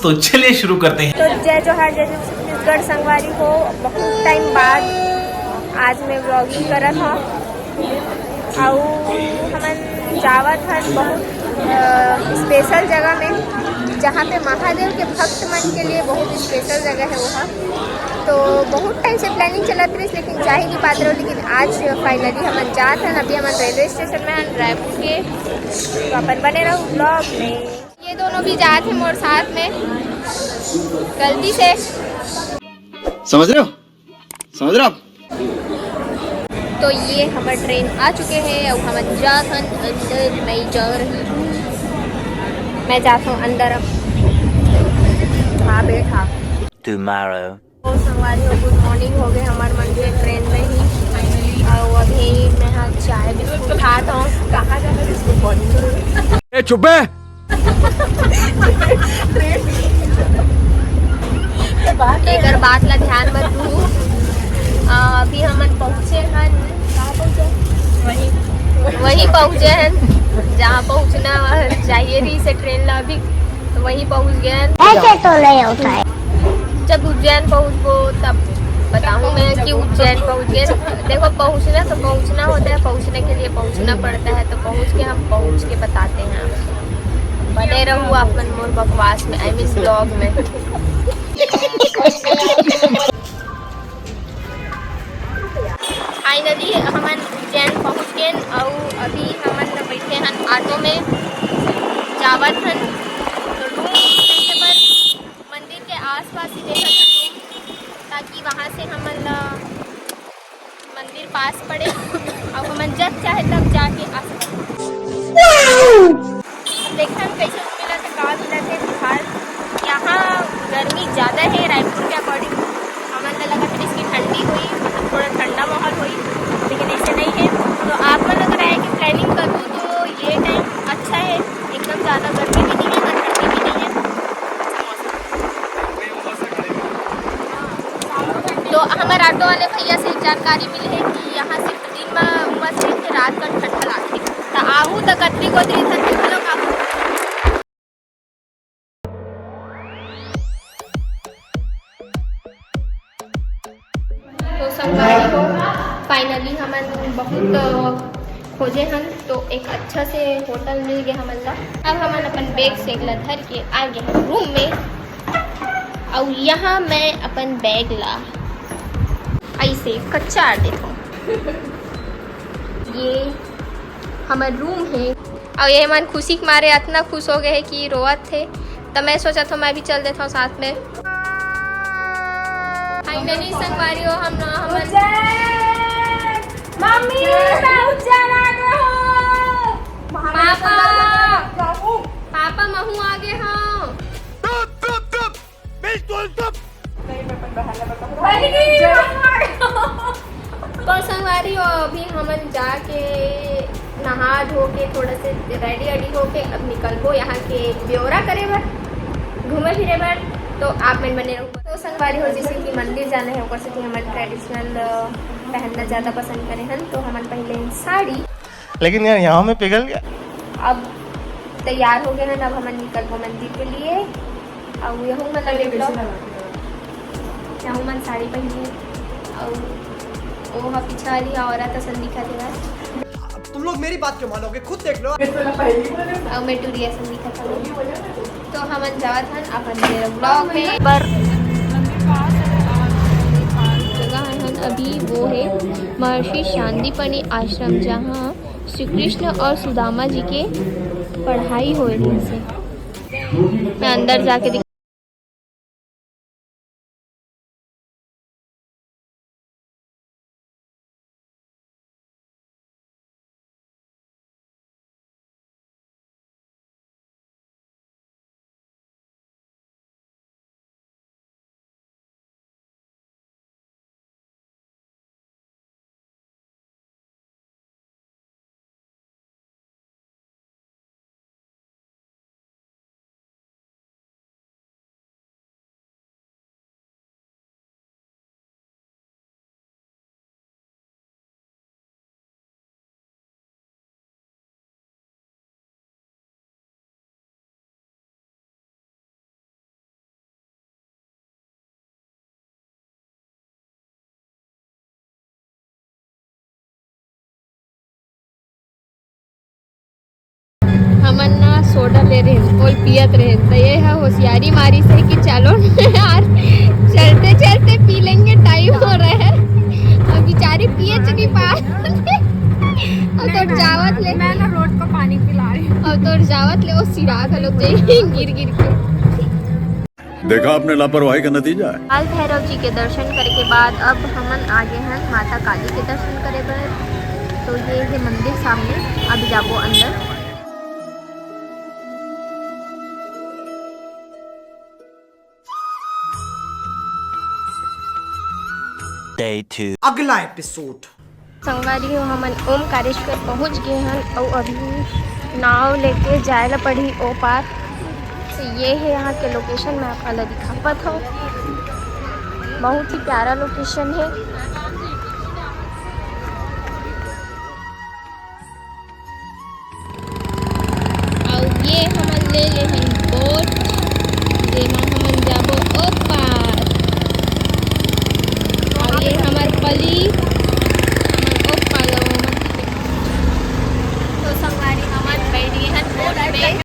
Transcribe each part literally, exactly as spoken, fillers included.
तो चलिए शुरू करते हैं। तो जय जोहार, जय जय छत्तीसगढ़ संगवारी हो। बहुत टाइम बाद आज मैं व्लॉगिंग करत हूँ। अउ हमन जावत हन बहुत स्पेशल जगह में, जहाँ पे महादेव के भक्त मन के लिए बहुत स्पेशल जगह है वहाँ। तो बहुत टाइम से प्लानिंग चलत रही, लेकिन जा ही नहीं पाते रहो। लेकिन आज फाइनली हमन जात हन। अभी हमन रेलवे स्टेशन में हन रायपुर के। तो अपन बने रहो ब्लॉग में। ये दोनों भी जात हैं मोर साथ में गलती से। समझ रहे हो? समझ रहे हो आप? तो ये हमर ट्रेन आ चुके हैं। अब हमन जात हन अंदर। मैं जा रही हूँ, मैं जात हूँ अंदर। अब हाँ बैठा। Tomorrow। तो संगवारी हो, गुड मॉर्निंग हो गए हमर मन के ट्रेन में ही। और अभी मैं हाँ चाय बिस्कुट खात हूँ। कहाँ जाना बिस्कुट? ए, चुप है। एकर बात ला ध्यान मत दू। अभी हमन पहुँचे हन, कहाँ पहुँचे? वहीं, वहीं पहुँचे हन जहाँ पहुँचना चाहिए रही से ट्रेन ला। अभी तो वहीं पहुँच गए हन। ऐसे तो नहीं होता है। जब उज्जैन पहुँचबो तब बताऊँ मैं कि उज्जैन पहुँच गए। देखो, पहुँचना तो पहुँचना होता है, पहुँचने के लिए पहुँचना पड़ता है। तो पहुँच के हम पहुँच के बताते हैं आपको। बने रहू आप मन मोर बकवास में, आई मीन ब्लॉग में। फाइनली हमन उज्जैन पहुँच गए। और अभी हमन बैठे हन ऑटो में, जावत हन रूम देखे बर। मंदिर के आसपास ही देखत हन, ताकि वहाँ से हमन ला मंदिर पास पड़े और हमन जब चाहे तब जाके आ सकत। देखथन कैसे मिलत है, का मिलत है फिलहाल। यहाँ गर्मी ज़्यादा है रायपुर के अकॉर्डिंग। हमन ला लगत है इसकी ठंडी हुई, मतलब थोड़ा ठंडा माहौल हुई, लेकिन ऐसे नहीं है। तो आप मन अगर आए के प्लानिंग करो तो ये टाइम अच्छा है, एकदम ज़्यादा गर्मी भी नहीं है ना ठंडी भी नहीं है। तो हमारे ऑटो वाले भैया से एक जानकारी मिली है कि यहाँ सिर्फ दिन में उमस रहिथे, रात का ठंडा लागथे। तो आहू तो कतरी कोतरी धर के घलो काबू। तो संगवारी हो, फाइनली हमन बहुत खोजे हन तो एक अच्छा से होटल मिल गया हमन ला। अब हमन अपन बैग सैग ला धर के आ गए हन रूम में। अउ यहाँ मैं अपन बैग ला ऐसे कच्चा देथों। ये हमर रूम है। अउ ये मन खुशी के मारे अतना खुश हो गए हैं कि रोवत थे। तो मैं सोचा था मैं भी चल देता हूँ साथ में। फाइनली संगवारी हो, हम ना हमन उज्जैन। मम्मी, मैं उज्जैन आ गए हूँ। पापा, पापा, महू आ गए हूँ। चुप, चुप, चुप। बिल्कुल चुप। बहिनी, तो संगवारी हो, अभी हमन जाके नहा धो के थोड़ा से रेडी वेडी होके अब निकलबो यहाँ के ब्यौरा करे बर, घूमे फिरे बर। तो आप मन बने रहू। तो संगवारी हो, जैसे कि मंदिर जाना है, ओकर सेती हमन ट्रेडिशनल पहनना ज़्यादा पसंद करे हन, तो हमन पहले साड़ी। लेकिन यार, यहाँ में पिघल गया। अब तैयार हो गए हैं, अब हमन निकलबो मंदिर के लिए। अउ यहू मन ला देख लो, यहू मन साड़ी पहनी है। अउ ओ हा पीछे वाली औरत असन दिखत हे बस। अब तुम लोग मेरी बात क्यों मानोगे, खुद देख लो। अउ मैं टूरी असन दिखत हूँ। तो हमन जावत हन अपन ब्लॉग में। पर जगह हन अभी वो है महर्षि शांतिपनी आश्रम, जहाँ श्री कृष्ण और सुदामा जी के पढ़ाई हो रही है। मैं अंदर जाके दिख- मन ना सोडा ले रहे हैं, ओल पियत रहे हैं, तो ये है होशियारी मारी से कि चलो यार, चलते चलते पी लेंगे, टाइम हो रहा है। और बेचारी पिए च नहीं पा। और तो जावत ले, मैं ना रोड को पानी पिला रही हूँ। और तो जावत ले वो सिरा घलो जाई गिर गिर के। देखा आपने लापरवाही का नतीजा है। काल भैरव जी के दर्शन करे के बाद अब हमन आगे हैं माता काली के दर्शन करे बर। तो ये है मंदिर सामने, अब जाबो अंदर। Day two. अगला एपिसोड। संगवारी हो, हमन ओमकारेश्वर पहुंच गए हन अउ अभी नाव लेके जाए ला पड़ही ओ पार। तो ये है यहाँ के लोकेशन, मैं आप ला दिखावत हूँ। बहुत ही प्यारा लोकेशन है। अउ ये हमन ले ले हन बोट, जेमा हमन जाबो ओ पार। अउ ये हमर पली, हमन ओ पार। तो संगवारी, हमन बैठ गए हन बोट में।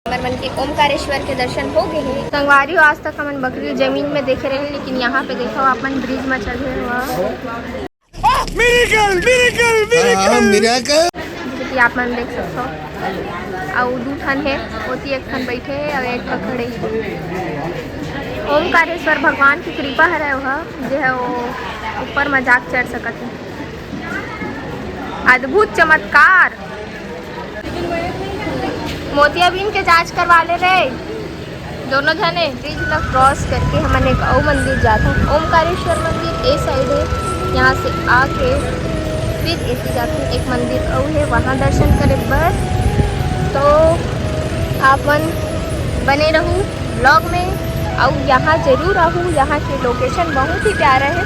हमर मन के ओमकारेश्वर के दर्शन हो गए हैं। संगवारी हो, आज तक हमन बकरी जमीन में देखे रहे, लेकिन यहाँ पे देखो, अपन ब्रिज में चढ़े हुआ। Miracle, miracle, miracle. हाँ, मिरेकल। जैसे कि आप मन देख सकते हो, अउ दू ठन है, ओती एक ठन बैठे है अउ एक ठन खड़े है। ओमकारेश्वर भगवान की कृपा हरे, वह जे है वो ऊपर में जाके चढ़ सकत है। अद्भुत चमत्कार। मोतियाबिंद के जांच करवा ले रे दोनों झने। ब्रिज ला क्रॉस करके हमन एक अउ मंदिर जाथन, ओमकारेश्वर मंदिर ए साइड है। यहाँ से आके फिर एती जाथन, एक मंदिर अउ है, वहाँ दर्शन करे बर। तो आप मन बने रहू ब्लॉग में, अउ यहाँ जरूर आहू, यहाँ के लोकेशन बहुत ही प्यारा है,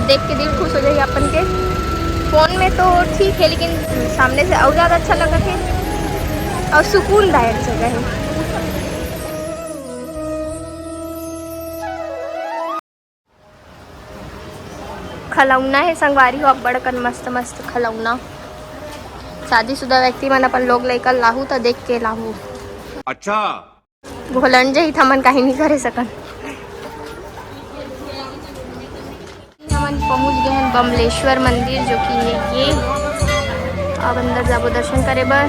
देख के दिल खुश हो जाए अपन के। फोन में तो ठीक है, लेकिन सामने से अउ ज्यादा अच्छा लगत है अउ सुकूनदायक जगह है। खलौना हे संगवारी हो, अब्बड़ अकन मस्त मस्त खलौना। शादीशुदा व्यक्ति मन अपन लोग लइका लाहू त देख के लाहू। अच्छा। घोलन जही त हमन काही नहीं करे सकन। हमन पहुंच गए हैं बमलेश्वर मंदिर, जो कि ये, ये। अब अंदर जाबो दर्शन करे बर।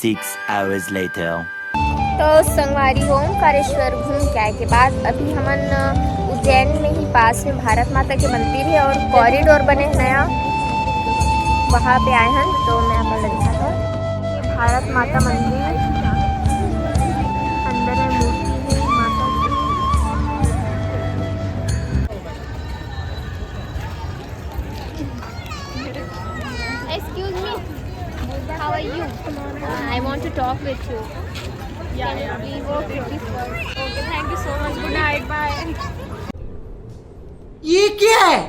Six hours later. तो संगवारी हो, ओमकारेश्वर घूम के आए के बाद अभी हमन उज्जैन में ही पास में भारत माता के मंदिर है और कॉरिडोर बने हैं नया, वहाँ पे आए हैं। तो मैं आप लोग दिखाता हूँ, ये भारत माता मंदिर अंदर में मूर्ति है माता की। Excuse me, how are you? I want to talk with you. Yeah, yeah. Please, okay, please. Okay, thank you so much. Good night. Bye. ये क्या है?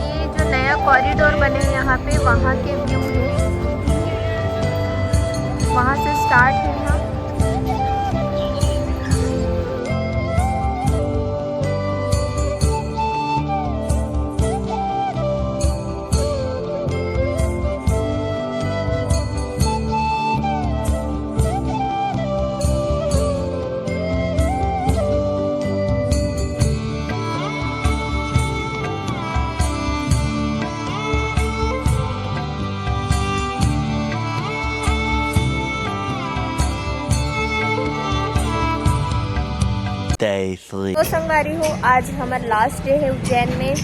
ये जो नया कॉरिडोर बने हैं यहाँ पे, वहाँ के व्यू है, वहाँ से स्टार्ट है यहाँ। Day three. तो संगवारी हो, आज हमर लास्ट डे है उज्जैन में।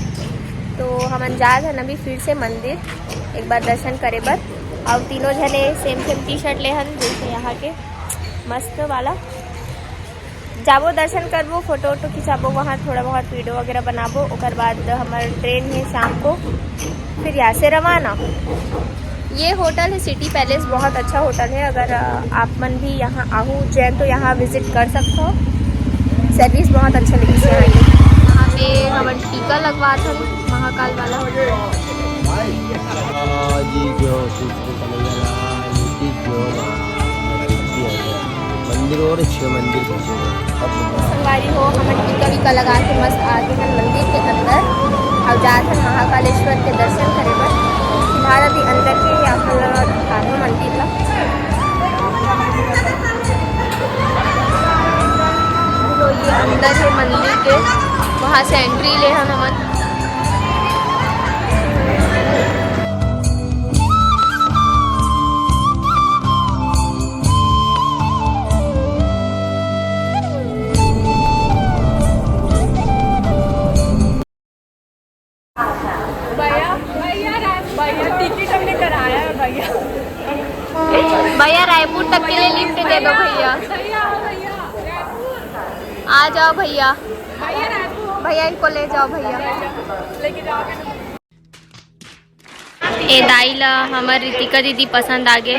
तो हमन जात हन अभी फिर से मंदिर एक बार दर्शन करे बर। और तीनों जने सेम सेम टी शर्ट ले हन, जैसे यहाँ के मस्त वाला। जाबो, दर्शन करबो, फोटो वोटो खिंचाबो, वहाँ थोड़ा बहुत वीडियो वगैरह बनाबो। ओकर बाद हमर ट्रेन है शाम को, फिर यहाँ से रवाना। ये होटल है सिटी पैलेस, बहुत अच्छा होटल है। अगर अ, आप मन भी यहाँ आहू उज्जैन तो यहाँ विजिट कर सकते हो। सर्विस बहुत अच्छा लगी यहाँ की। यहाँ पे हमन टीका लगवात हन महाकाल वाला। जी जो कृष्ण कन्हैया लाल की जो। मंदिर और अच्छे मंदिर। संगवारी हो, हमन टीका वीका लगा के मस्त आ गे हन मंदिर के अंदर। अब जात हन महाकालेश्वर के दर्शन करे बर। भारत ही अंदर के ही आप मन ला दिखाबो मंदिर ला। तो ये अंदर है मंदिर के, वहाँ से एंट्री ले हन हमन। भैया, भैया, भैया, टिकट हमने कराया है भैया। भैया, रायपुर तक के लिए लिफ्ट दे दो भैया। भैया, भैया, आ जाओ भैया। भैया, रायपुर। भैया, इनको ले जाओ भैया। लेके जाओ। ए दाई ला हमर रितिका दीदी पसंद आ गे।